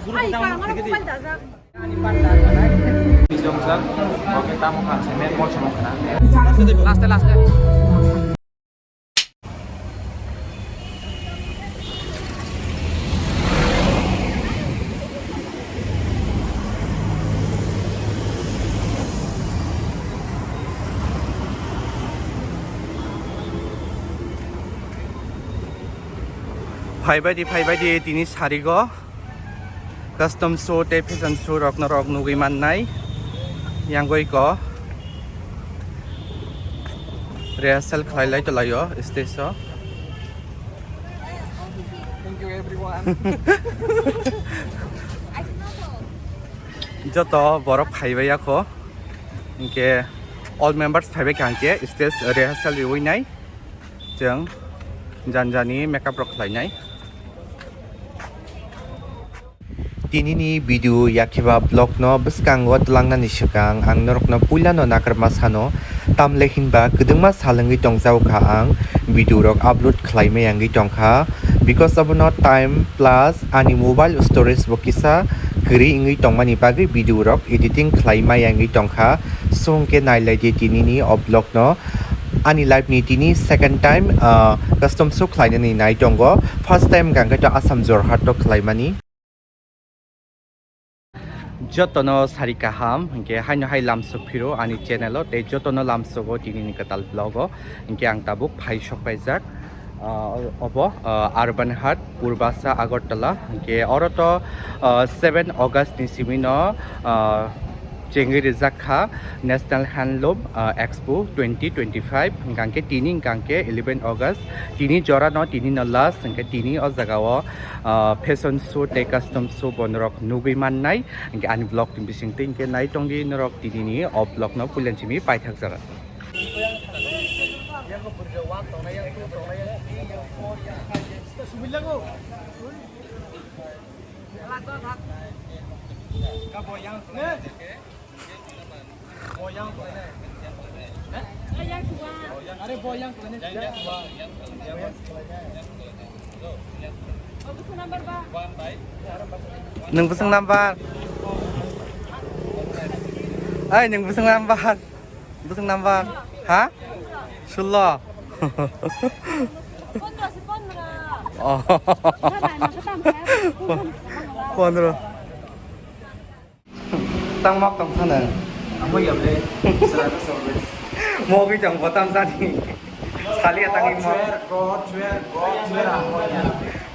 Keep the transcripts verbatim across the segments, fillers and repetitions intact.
Ai, ka, ngalo mobile dajak. Laste, laste. Phaibaidi, phaibaidi, tini sarigo. Custom show tei fashion show rok norok nugwi mannai. Yangwi ko rehearsal khlai lai tolaio stage o. Thank you everyone. Joto borok phaibai yakho. Hinkhe all members phaibai kha hinkhe stage rehearsal riwi nai. Chwng janjani makeup rok khlainai. Tinini video yakhiba vlog no bwskango twlangnani swkang ang norokno puilano nakarma sano, tamle hinba kwdwngma sal wngwi tongjago kha ang video rok upload khlaimaya wngwi tongkha, because abono time plus ani mobile storage bo kisa kwrwi wngwi tongmani bagwi video rok editing khlaimaya wngwi tongkha. So hwnkhe nailaidi tinini o vlog no. Ani life ni tini second time, ah, custom show khlainani nai tongo. First time hwnkha khe to Assam Jorhat to khlaimani. Jotono sari kaham, hinkhe haino hai lamsok phiro ani channel o, tei jotono lamsogo tinini kwtal vlog o, hinkhe ang tabuk phai sok paijak. Ah, obo, ah, Urban Haat, Purbasa, Agartala. Hinkhe oro to, ah, seven August ni simi no, ah, chengwi rijak kha National Handloom, ah, Expo twenty twenty-five. Hingkha khe tini, hingkha khe eleven August. Tini jora no, tini no last, hingkhe tini o jaga o, ah, fashion show tei custom show bo norok nugwi mannai. Hingkhe ani vlog ni bisingtwi hingkhe nai tongdi norok tinini o vlog no puilan simi paithak jora. Nwng bwswk number? Ai, nwng bwswk number? Bwswk number? Ha? Sullo. Oh. Pondro. Tang mok tong sana. Amo ya ble. Sera to sobres. Mogwi tong bo tam sani. Sali atang mo. Chwer, go, chwer, go, chwer, amo ya.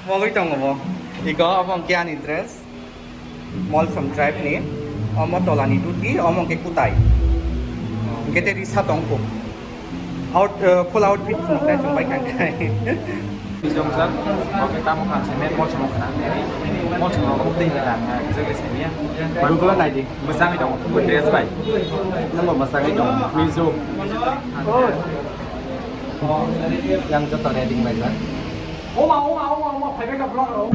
Mogwi tong bo. Iko amo kya ni dress? Molsom tribe ni. Omo tola ni duti, omo ke kutai. Kete risa tong ko. Out, uh, full outfit phunuknai chwng bai kha khe. Bijong sir, oke, tamo kha se, men mol chwng khna. Mol chwng rok tei ni ta, jagre se niya. Google nai di, mwchangwi tongo, dress bai. Nang bo mwchangwi tongo, Mizo. Yang joto ready bai jak. Oma, oma, oma, oma, phaibai ka vlog rok.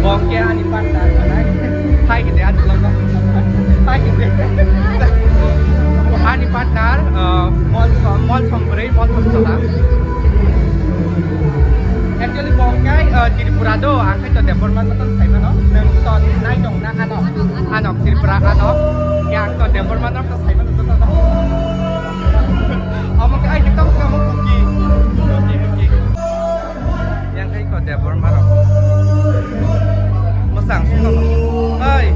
Bongke ani partner, hai gede ani logo. Hai gede. Ani partner, eh, mol, mol sombrei, mol somsala. Actually, bongke, eh, Tripura do, ang khe to Debbarma no tong saimano. Nang to nai dong na ano, ano Tripura ano. Yang to Debbarma no to saimano to to. Amo khe ai to kamo Kuki. Kuki, Kuki. Yang kai ko Debbarma rok. Mosang sung no. Hai.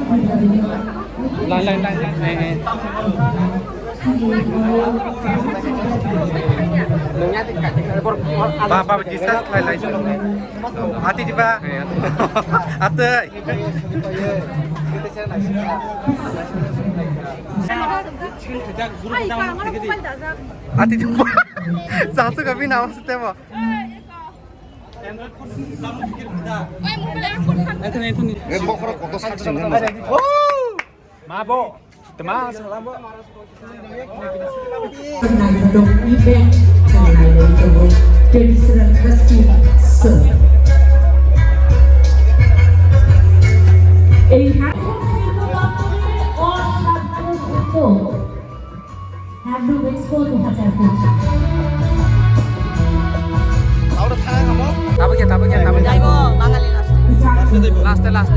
Lain, lain, lain, lain. Eh, eh. Ba, ba, discuss khlai lai. Ati diba? Eh, ati. Ati. Ati diba? Sasa kami nama setiap. Eh, bokhorok kotor sak sini. Ma bo, tma salam bo. Traditional costume, sir. এই হাতে অসাধারণ উদ্যোগ। Handloom Expo দুই হাজার পঁচিশ। Tabuk ya, tabuk ya, tabuk ya. Jaibo, Bangali last. Last, last.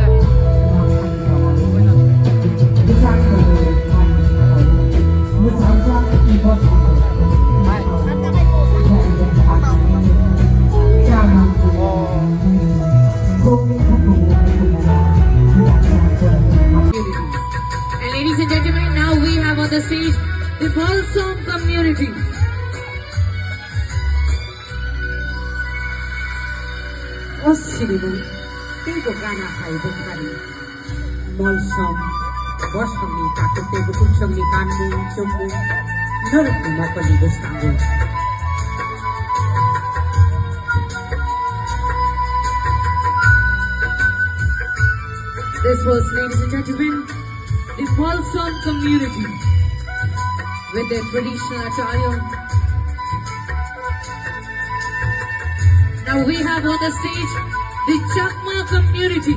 And ladies and gentlemen, now we have on the stage the Balsam community. O siribo, teibo gana hai bwkhari. Molsom, bosongni takhuk tei bukhuk songni kanmung chumung, norokni mokolni bwskango. This was, ladies and gentlemen, the Molsom community with their traditional attire. Now we have on the stage the Chakma community.